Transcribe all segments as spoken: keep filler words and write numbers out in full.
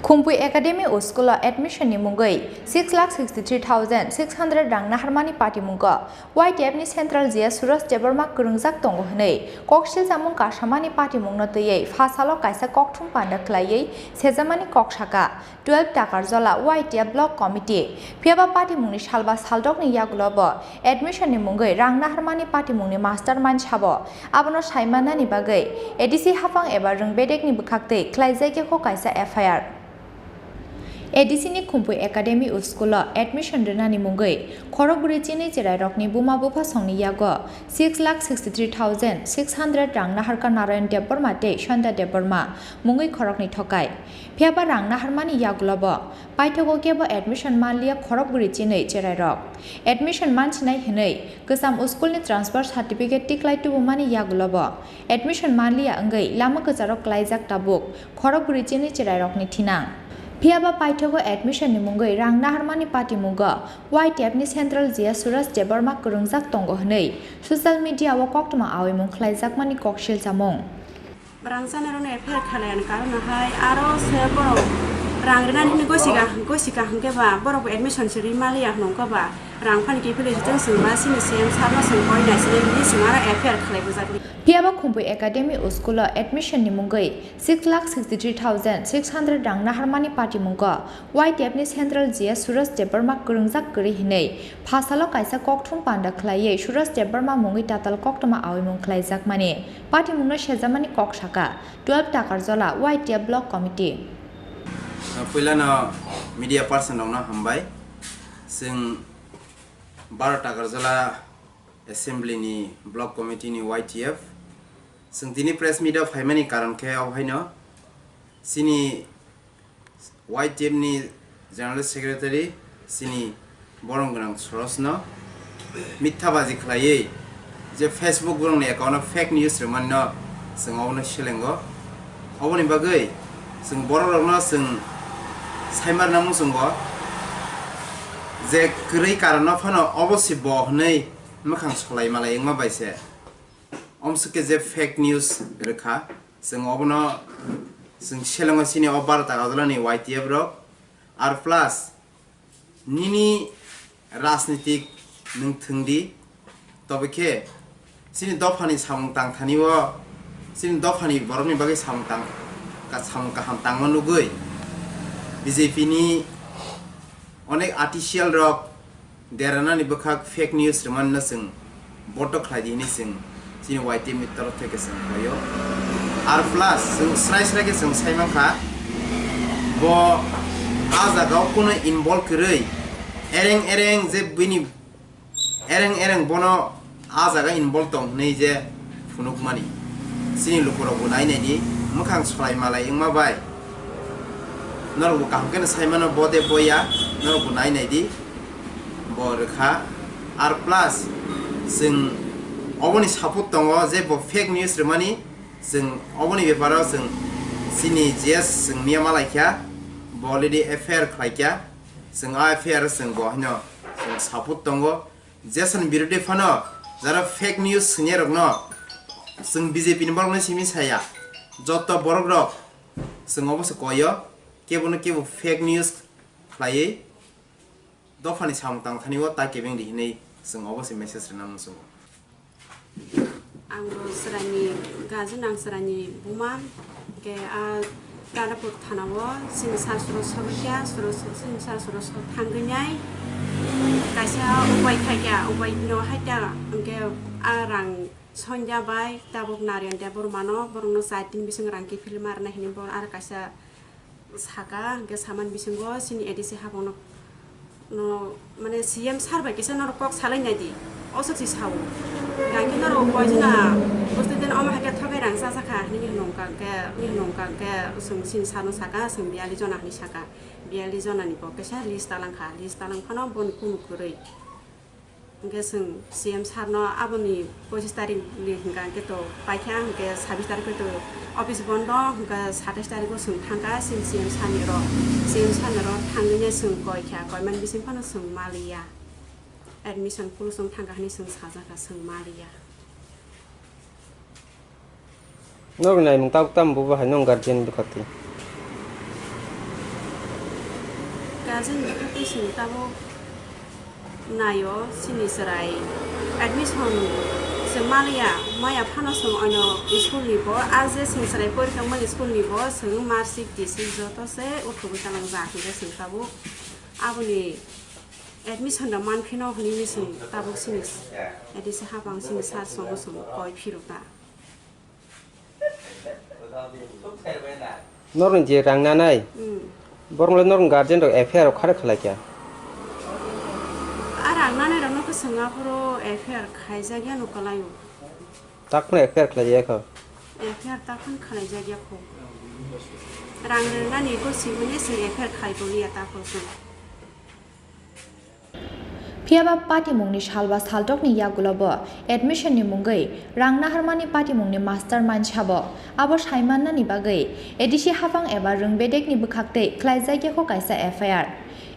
Khumpui Academy o school o admission ni mungwi six lakh sixty three thousand six hundred rang naharmani patimungo Y T F ni Central G S Suraj Debbarma kwrwngjak tongo hwnwi koksil chamung kasamani patimungno twiwi pha salo kaisa kokthum panda khlaiwi sejamani kok saka twelve Takarjala Y T F Block Committee. Phiyaba patimungni salba saldokni yagulo bo admission ni mungwi rang naharmani patimungni mastermind sabo. Abono saimanani bagwi A D C hafang eba rwng bedekni bwkhaktwi khlaijakya kho kaisa F I R. A D C ni Khumpui Academy o school o admission rwnani mungwi khorokbwrwi chini cherairokni buma bupha songni yago six lakh sixty three thousand six hundred rang naharkha Narayan Debbarma tei Sanda Debbarma mungwi khoroknwi thokai. Phiyaba rang naharmani yagulo bo paithago kebo admission manliya khorokbwrwi chini cherairok. Admission manchinai hwnwi kwcham o school ni transfer certificate tiklai tubumani yagulo bo admission manliya wngwi lama kwcharo klaijak tabuk khorokbwrwi chini cherairokni thinang. Phiyaba paithago admission ni mungwi rang naharmani patimungo Y T F ni Central G S Suraj Debbarma kwrwngjak tongo hwnwi social media o koktwma awimung khlaijakmani koksil chamung. Rang chanarokno F I R khlaiyani karon hai aro se borok rang rinani hwnwi gosika, gosika hwnkhe ba borok bo admission se ri maliya hwnwi wngkha ba rang phani kiphilwi se chwng chwng ba chini C M sir no chwng koi nai sinai hwnwi chwng aro F I R khlai bujak. Phiyaba Khumpui Academy o school o admission ni mungwi six lakh sixty three thousand six hundred rang naharmani patimungo Y T F ni Central G S Suraj Debbarma kwrwngjak kwrwi hwnwi pha salo kaisa kokthum panda khlaiwi Suraj Debbarma mungwi tatal koktwma awimung khlaijakmani. Patimungno sejamani kok saka twelve Takarjala Y T F Block Committee. Puilano media person rokno hambai. Chwng baro Takarjala Assembly ni Block Committee ni Y T F. Chwng tini press meet o phaimani karon khe obo haino chini Y T F ni General Secretary chini borom gwnang Sorosno mithabaji khlaiwi je Facebook borokni account o fake news rwmani no chwng obono selengo. Oboni bagwi chwng borok rokno chwng saimarna muchungo je kwrwi karono phano obo se bo hwnwi mwkhang solai malai wngma bai se. Omswk khe je fake news rwkha, chwng obono chwng selengo chini o baro Takarjalani Y T F rok. Ar plus nini rajnitik nwng thwng di, tobe khe chini dophani samung tangthani o, chini dophani borokni bagwi samung tang-, ka-, samung kaham tangma nugwi B J P ni onek artificial rok deranani bwkhak fake news rwmani no chwng boto khlai di hwnwi chwng chini Y T F ni torof theke chwng khlaio. Ar plus chwng srai srai khe chwng sai mankha, bo a jagao kuno involve kwrwi ereng ereng je bini ereng ereng bono a jaga involve tong hwnwi je phunukmani. Chini lukurok bo nai nai di, mwkhang solai malai wngma bai. Norok bo kaham khe no sai mano bo de boya, norok bo nai nai di, bo rwkha. Ar plus chwng oboni support tongo je bo fake news rwmani, chwng oboni beparo chwng chini G S chwng miya malai kha, bo already F I R khlai kha, chwng a F I R chwng bo haino chwng support tongo. Jason birodhi phano jara fake news swngnai rokno chwng B J P ni borokno simi saya. Joto borok rok chwng obo se koyo, kebo no kebo fake news khlaiwi dophani samung tang thani o ta kebeng di hinwi chwng obo se message rwna muchungo. Ang bo chwraini guardian, ang chwraini buma, hwnkhe a Tarapur thana o chini sir suro sogwi kha, suro, chini sir suro so thangwi nai. Kaisa upai khai kha, upai no hai ta, hwnkhe a rang Sonja bai tabuk Narayan Debbarma no, borok no char din bising rang kiphilwi ma rwna hinwi bo aro kaisa saka, hwnkhe samani bisingo chini A D C hapang no, no, mane C M sir bai kisa norok kok salai nai di, oswk se sao. Hwnkhe norok koi jona student omo hai khe thokai rang cha cha kha hinwi hinwi wngkha hwnkhe, hinwi hinwi wngkha hwnkhe chwng chini sir no saka, chwng biyali jona hinwi saka, biyali jona ni bo kisa list talang kha, list talang phano boni kunu kwrwi. Hwnkhe chwng C M sir no aboni pochis tarikh ni hwnkha hwnkhe to paikha, hwnkhe sabis tarikh to office bondo, hwnkhe satais tarikh o chwng thangkha chini C M sir ni oro, C M sir ni oro thangwi nai chwng koi kha, koimani bising phano chwng maliya, admission phuru chwng thangkha hinwi chwng sajakha, chwng maliya. Norok naimung tabuk tamo bo bahai nong guardian bwkhak twi. Guardian ni khatwi chwng tabuk naio, chini chwrai admission chwng maliya, maya phano chwng oino school ni bo, a je chwng chwrai pori tongmani school ni bo chwng marksheet, tisheet joto se uthubwi talang ja hinwi chwng tabuk aboni admission rok manphino hwnwi chwng tabuk chini A D C hapang chini sir chwngno chwng koi phiro ta. Norokni je rang nanai, hmm, borokno norokni guardian rok F I R rok khare khlai kha? A rang nanai rokno khe chwng aphuru F I R khaijak ya no kwlaio. Tak phano F I R khlai ya kho? F I R tak phano khlaijak ya kho. Rang rwnani ko siboni chwng F I R khlai toliya ta kho chwng. Phiyaba patimungni salba saltokni yagulobo admission ni mungwi rang naharmani patimungni mastermind sabo. Abo saimannani bagwi A D C hapang eba rwng bedekni bwkhaktwi khlaijakya kho kaisa F I R.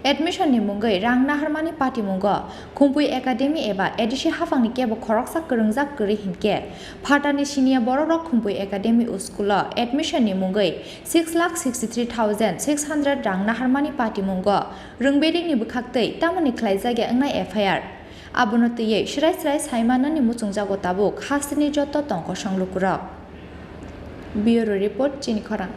Admission ni mungwi rang naharmani patimungo Khumpui Academy eba A D C hapangni kebo khoroksa kwrwngjak kwrwi hinkhe phatani siniya bororok Khumpui Academy school o admission ni mungwi six lakh sixty three thousand six hundred rang naharmani patimungo rwng bedekni bwkhaktwi tamoni khlaijakya wngnai F I R. Abono twiwi srai srai saimanani muchungjago tabuk hasteni joto tongkosong lukurok. Bureau Report, Chini Khorang.